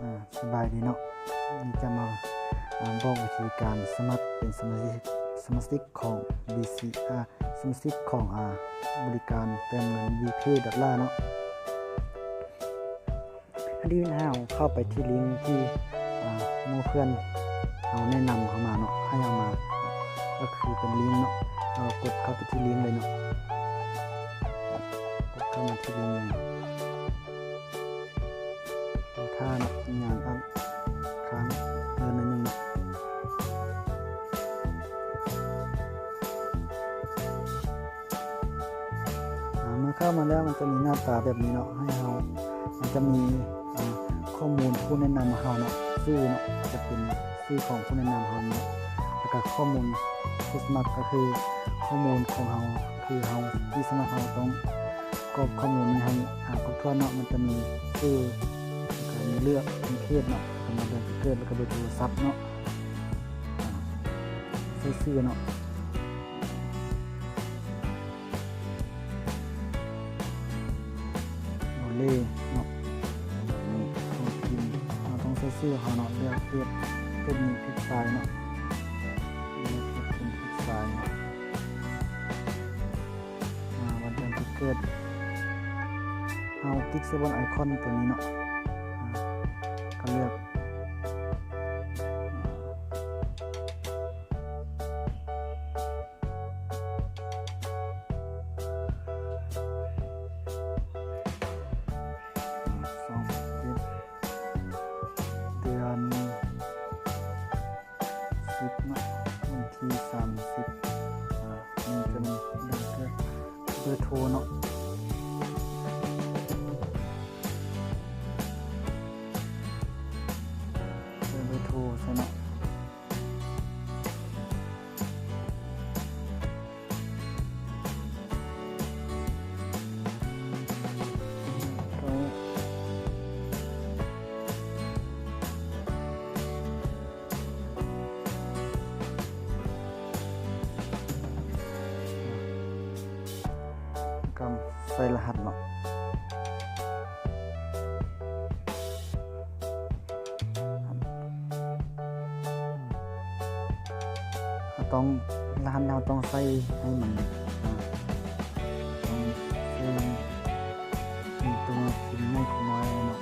ອາ ສະບາຍດີເນາະ, ນີ້ຈະມາ ອາ ບອກວິທີການສະໝັກເປັນສະມາຊິກ ສະມາຊິກຂອງ ບີຊີ ອາ ສະມາຊິກຂອງ ອາ ບໍລິການເຕີມເງິນ ວີເພ ດອດລາເນາະ. ອັນນີ້ເຮົາເຂົ້າໄປທີ່ລິງທີ່ ອາ ໝູ່ເພື່ອນເຮົາແນະນຳເຮົາມາເນາະ, ໃຫ້ເຮົາມາ ກໍຄືເປັນລິງເນາະ, ເຮົາກົດເຂົ້າໄປທີ່ລິງເລີຍເນາະ, ກົດເຂົ້າມາທີ່ລິງເລີຍ. ຖ້າເນາະ ຍາງ ອາ ຄ້າງເດີນໜ້ອຍໜຶ່ງເນາະ. ອາ ເມື່ອເຂົ້າມາແລ້ວ ມັນຈະມີໜ້າຕາແບບນີ້ເນາະ, ໃຫ້ເຮົາ ມັນຈະມີ ອາ ຂໍ້ມູນຜູ້ແນະນຳເຮົາເນາະ, ຊື່ເນາະ ຈະເປັນຊື່ຂອງຜູ້ແນະນຳເຮົາເນາະ, ແລ້ວກະຂໍ້ມູນຜູ້ສະໝັກ ກໍຄືຂໍ້ມູນຂອງເຮົາ ຄືເຮົາ ທີ່ສະໝັກເຮົາຕ້ອງກອກຂໍ້ມູນໃຫ້ ອາ ຄົບຖ້ວນເນາະ, ມັນຈະມີຊື່ ແລ້ວກະມີເລືອກ ມີເຂດເນາະ, ແລ້ວກະມາເລືອກເຂດ ແລ້ວກະເບີໂທລະສັບເນາະ, ອາ ໃສ່ຊື່ເນາະ. ໂອເລເນາະ, ນີ້ ເຮົາພິມ ເຮົາຕ້ອງໃສ່ຊື່ເຮົາເນາະ, ເລືອກເຂດ ເຂດນີ້ ຄລິກຊ້າຍເນາະ, ເລືອກເຂດ ຄລິກຊ້າຍເນາະ. ອາ ວັນເດືອນປີເກີດ ເຮົາຕິກໃສ່ບ່ອນໄອຄອນຕົວນີ້ເນາະ, ອາ ກໍເລືອກ ສອງເຈັດ ເດືອນສິບເນາະ, ວັນທີສາມສິບ ອາ ນີ້ຈະມີເບີໂທເນາະ, ໃສ່ເບີໂທໃສ່ເນາະ. ກຳໃສ່ລະຫັດເນາະ. ເຮົາຕ້ອງ ລະຫັດເຮົາຕ້ອງໃສ່ໃຫ້ມັນ ອາ ຕ້ອງໃສ່ໃຫ້ຕົວພິມໃຫຍ່ຂຶ້ນໜ້ອຍເນາະ.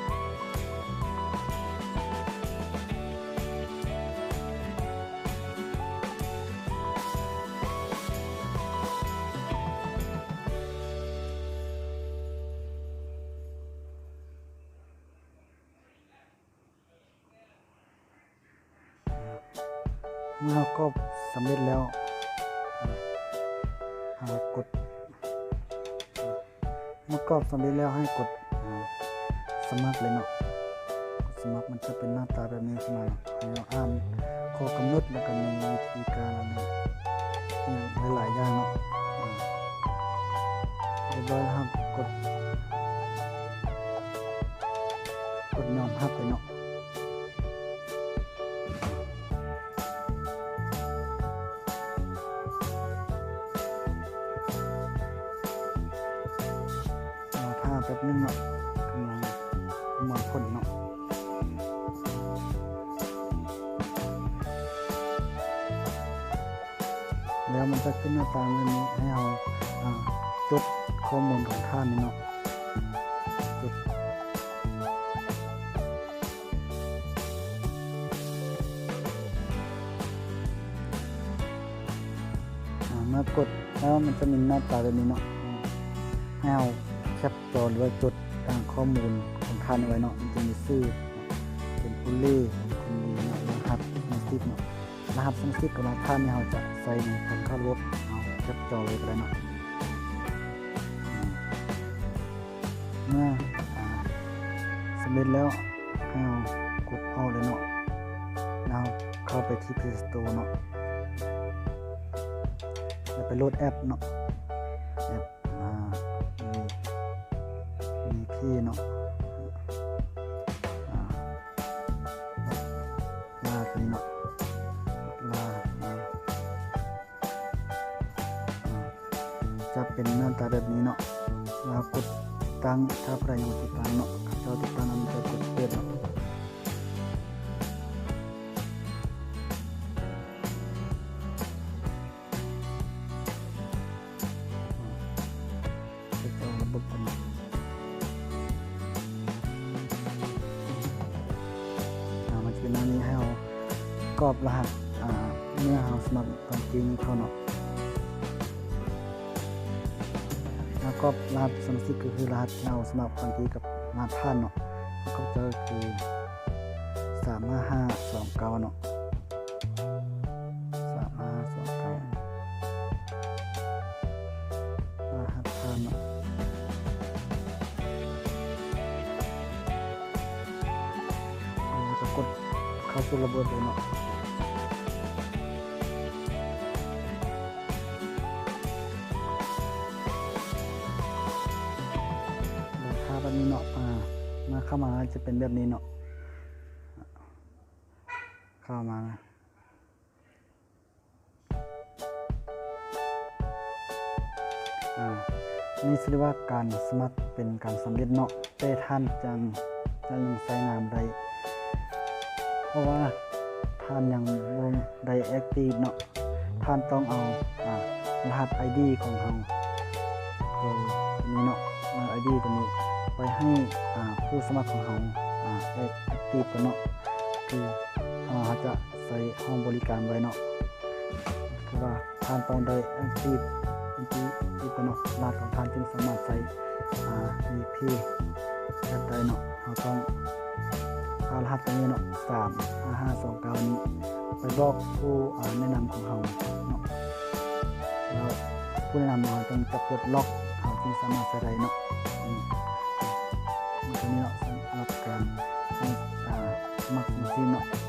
ເມື່ອເຮົາກອກສຳເລັດແລ້ວ ເຮົາກົດ ເມື່ອກອກສຳເລັດແລ້ວໃຫ້ກົດ ອາ ສະໝັກເລີຍເນາະ, ກົດສະໝັກ ມັນຈະເປັນໜ້າຕາແບບນີ້ຂຶ້ນມາເນາະ, ໃຫ້ເຮົາອ່ານຂໍ້ກຳນົດ ແລ້ວກໍມີວິທີການ ອີ່ຫຍັງຫຼາຍໆຢ່າງເນາະ. ອາ ຮຽບຮ້ອຍແລ້ວ ເຮົາກົດ ກົດຍອມຮັບເລີຍເນາະ. ລໍຖ້າແປັບໜຶ່ງເນາະ, ກຳລັງປະມວນຜົນເນາະ. ແລ້ວມັນຈະຂຶ້ນໜ້າຕ່າງແບບນີ້ ໃຫ້ເຮົາ ອາ ຈົດຂໍ້ມູນຂອງທ່ານນີ້ເນາະ, ຈົດ ອາ ເມື່ອກົດແລ້ວມັນຈະມີໜ້າຕາແບບນີ້ເນາະ, ໃຫ້ເຮົາແຄປຈໍ ຫຼືວ່າຈົດ ອາ ຂໍ້ມູນຂອງທ່ານໄວ້ເນາະ, ມັນຈະມີຊື່ ເປັນໂອເລ ຄົນດີເນາະ, ລະຫັດສະມາຊິກເນາະ, ລະຫັດສະມາຊິກຂອງທ່ານນີ້ເຮົາຈະໃສ່ໃນແພັນເຂົ້າລະບົບ, ເຮົາແຄປຈໍໄວ້ກໍໄດ້ເນາະ. ເມື່ອ ອາ ສຳເລັດແລ້ວ ໃຫ້ເຮົາກົດອອກເລີຍເນາະ, ແລ້ວເຮົາເຂົ້າໄປທີ່ Play Store ເນາະ, ແລ້ວໄປໂຫຼດແອັບເນາະ, ແອັບ ອາ ວີ ວີພີ ເນາະ, ອາ ລາ ຕົວນີ້ເນາະ, ລາ ອາ ຈະເປັນໜ້າຕາແບບນີ້ເນາະ. ລາວກົດຕິດຕັ້ງ, ຖ້າຜູ້ໃດຍັງບໍ່ຕິດຕັ້ງເນາະ, ເຈົ້າຕິດຕັ້ງແລ້ວ ມັນຈະກົດເປີດເນາະ. ກອບລະຫັດ ອາ ເມື່ອເຮົາສະໝັກບັນຊີນີ້ເຂົ້າເນາະ. ເຮົາກອບລະຫັດສະມາຊິກ ກໍຄືລະຫັດທີ່ເຮົາສະໝັກບັນຊີກັບລະຫັດຜ່ານເນາະ. ເຮົາກອບໃສ່ຄື ສາມຫ້າຫ້າສອງເກົ້າເນາະ. ສາມຫ້າສອງເກົ້າ ລະຫັດຜ່ານເນາະ. ແລ້ວກໍກົດເຂົ້າສູ່ລະບົບເລີຍເນາະ. ແລ້ວຖ້າແບບນີ້ເນາະ ອາ ມາ ເຂົ້າມາຈະເປັນແບບນີ້ເນາະ. ເຂົ້າມາ ອາ ນີ້ຊິເອີ້ນວ່າການສະໝັກເປັນການສຳເລັດເນາະ, ແຕ່ທ່ານຈັ່ງ ຈະຍັງໃຊ້ງານບໍ່ໄດ້ ເພາະວ່າທ່ານຍັງບໍ່ໄດ້ແອັກຕີບເນາະ. ທ່ານຕ້ອງເອົາ ອາ ລະຫັດໄອດີຂອງເຮົາ ໂຕນີ້ເນາະ, ລະຫັດໄອດີໂຕນີ້ໄປໃຫ້ ອາ ຜູ້ສະໝັກຂອງເຮົາ ອາ ໄດ້ແອັກຕີບກ່ອນເນາະ. ຄືຖ້າເຮົາຈະໃຊ້ຫ້ອງບໍລິການໄວ້ເນາະ ຄືວ່າທ່ານຕ້ອງໄດ້ແອັກຕີບ ແອັກຕີບກ່ອນເນາະ, ລະຫັດຂອງທ່ານຈຶ່ງສາມາດໃຊ້ ອາ ວີພີແຊັດໄດ້ເນາະ. ເຮົາຕ້ອງເອົາລະຫັດຕົວນີ້ເນາະ ສາມຫ້າຫ້າສອງເກົ້ານີ້ ໄປບອກຜູ້ ອາ ແນະນຳຂອງເຮົາເນາະ, ແລ້ວຜູ້ແນະນຳຂອງເຮົາຈຶ່ງຈະປົດລັອກ ເຮົາຈຶ່ງສາມາດໃຊ້ໄດ້ເນາະ. ອືມ ມັນກໍມີເນາະ ສຳລັບການ ອາ ສະໝັກບັນຊີເນາະ.